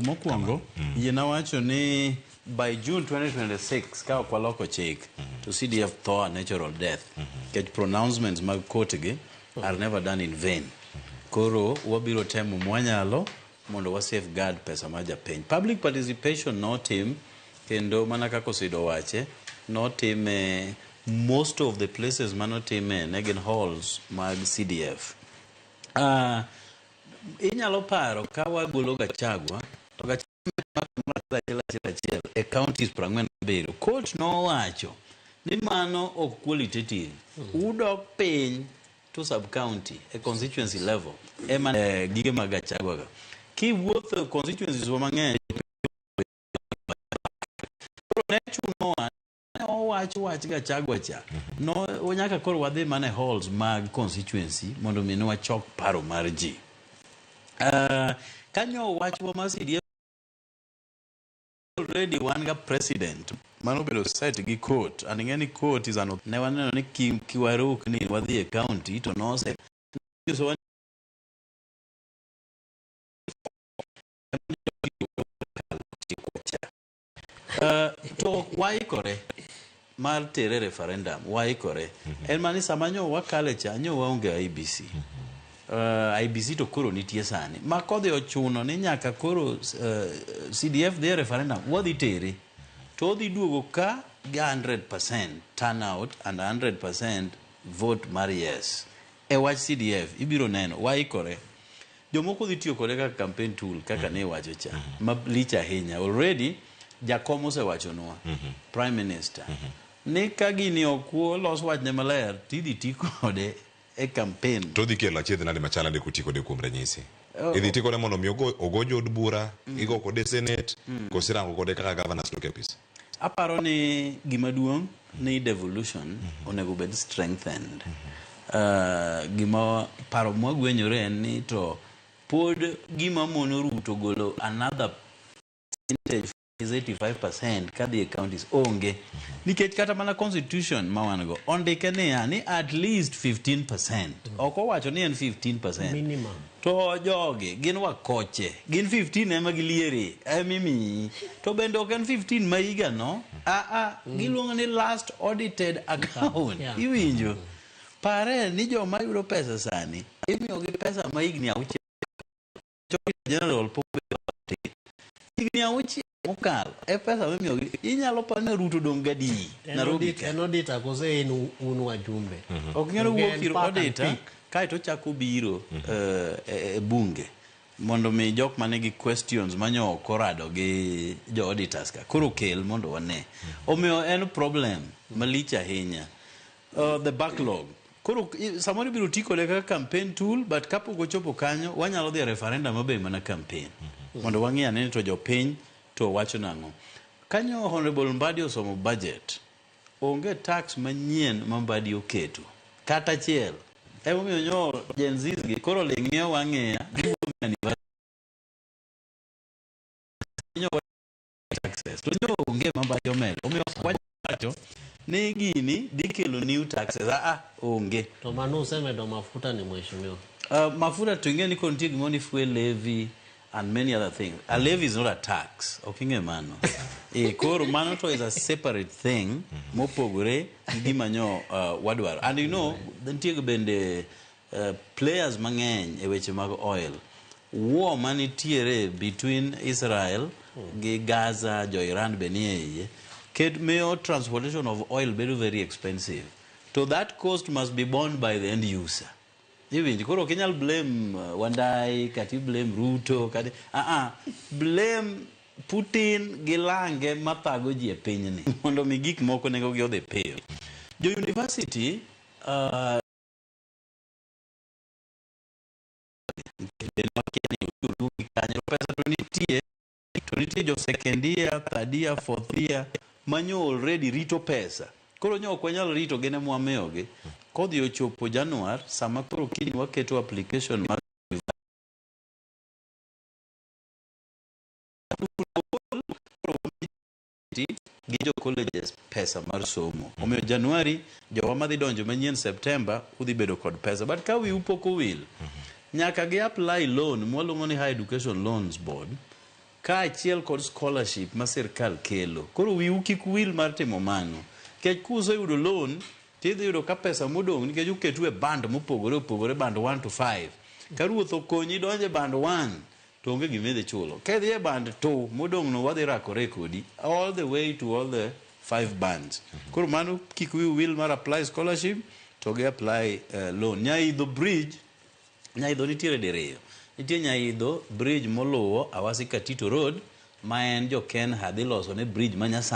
Mokwongo, yiena wacho ni by June 2026 ka ok waloko chik to CDF tho a natural death. Nikech pronouncements mag court gi are never done in vain. Koro wabiro temo mwanyalo mondo wa safeguard pesa mar japiny. Public participation notim kendo mana kaka Osido owache, notime most of the places manotime ne gin halls mag CDF. Inyalo paro ka wagolo Gachagua to Gachagua achiel achiel achiel e counties 47 court nowacho ni mano ok qualitative udok piny to sub county e constituency level ema gige mag Gachagua ga kiwuotho constituencies wa mang'eny koro ne chunowa ne owach wach Gachagua cha no nyaka koro wadhi mana e halls mag constituency mondo mi ne wachok paro mar ji. Kanyo wachwa mar CDF already wan ga president mano obedo set gi court and ing'e ni court is an ne waneno ni kiwaruk ni wadhi e county to nose nyisowa To waikore mar tere referendum, waikore. En mana ni sama nyo wakale cha, nyo waonge IEBC. IEBC to koro nitie sani. Ma kodhi ochuno ni nyaka koro CDF dhi e referendum, wadhi tere. To odhi duogo ka gi 100% turnout and 100% vote mar yes. E wach CDF, ibiro neno, waikore. Jomoko dhi tiyo kode kaka campaign tool kaka ne iwacho cha ma lich ahinya. Already jakom osewachonwa Prime Minister ni ka gini ok olos wachne maler tidhi ti kode e campaign. To odhi kelo achiedh nade machal nade kuti kode kuom ranyisi? Idhi ti kode mondo mi ogo jood bura, igo kode senate, koso irango kode kaka governors dok e apis? Aparo ni gima duong' ni devolution onego bed strengthened. Gima paro mwagwenyore en ni to pod gima mono Ruto golo another percentage is 85% kadhi e counties onge. Nikech kata mana constitution ma wan go ondike niya ni at least 15%. Ok owacho ni en 15%. Minimum. To jogi gin wakoche, gin 15 ema giliere, ema imiyi. To bende ok en 15 ma higa no, a a giluongo ni last audited account. Iwinjo? Pare ni joma yudo pesa sani, imiyogi pesa ma higni auchiel. General pok obedo higni auchiel mokalo e pesa mimiyogi. Inyalo paro ni Ruto dong' gadi Nairobi ka. En auditor kose en un wajumbe? Ok nyalo Onge wuok en ir park and auditor pick. kaeto ochako obiro e bunge mondo mi jok manigi questions manyo ok orado gi jo auditors ka koro kel mondo wane. Omiyo en problem malich ahinya. The backlog. Koro samoro ibiro ti kode kaka campaign tool but kapok ochopo kanyo wanyalo dhi e referendum mabe mana campaign. Mondo wang'i ane ni to jopiny to wacho nang'o. Kanyo Honorable Mbadi osomo budget. Onge tax manyien ma Mbadi oketo. Kata achiel. Emomiyo nyo Gen Zs gi koro ling' ng'iyo wang'iya giwuoyo anniversary. Nyo taxes. To nyo onge ma Mbadi omedo. Omiyo ok wacho ni gini dhi kelo new taxes. Ah, ah, onge. To mano usemedo mafuta ni mheshimiwa. Mafuta to ing'e ni koro nitie gimoro ni fuel levy and many other things. A levy is not a tax. Ok ing'e mano. E, koro mano to is a separate thing mopogore gi gima nyo wadwaro. And you know, nitie bende players mang'eny e weche mag oil. War manitiere between Israel gi Gaza, jo Iran be nie iye, ket miyo transportation of oil bedo very expensive. To that cost must be borne by the end user. Iwinjo, koro ok inyal blame Wandayi, kata i blame Ruto, kata blame Putin gi lange mathago ji e pinyni mondo mi gik moko nengo gi odhi piyo. Jo university kanyo pesa to nitie to nitie jo second year, third year, fourth year manyo already rito pesa. Koro nyo ok wanyal rito gin ema wamiyogi. Kodhi ochopo Januar sama koro kiny waketo application mar gi jo colleges pesa mar somo. Omiyo Januari jowa madhi donjo manyien September udhi bedo kod pesa. But ka wiu pok owil, nyaka gi apply loan mwaluongo ni Higher Education Loans Board. Kaachiel kod scholarship ma sirkal kelo. Koro wiu kik wil mar timo mano. Nikech kuseyudo loan, tidhi yudo ka pesa modong' nikech uketu e band mopogore opogore, band 1 to 5. Ka ruoth okonyi donjo e band 1, to onge gima idhi chulo. Ka idhi e band 2, modong' no wadhi rakore kodi all the way to all the 5 bands. Koro mano kik wiu wil mar apply scholarship to gi apply loan. Nyaidho bridge, Nyaidho nitiere diriyo. Nitie Nyaidho bridge moluwo Awasi Katito Road ma en jo Kenha dhi loso ne bridge ma nyasani.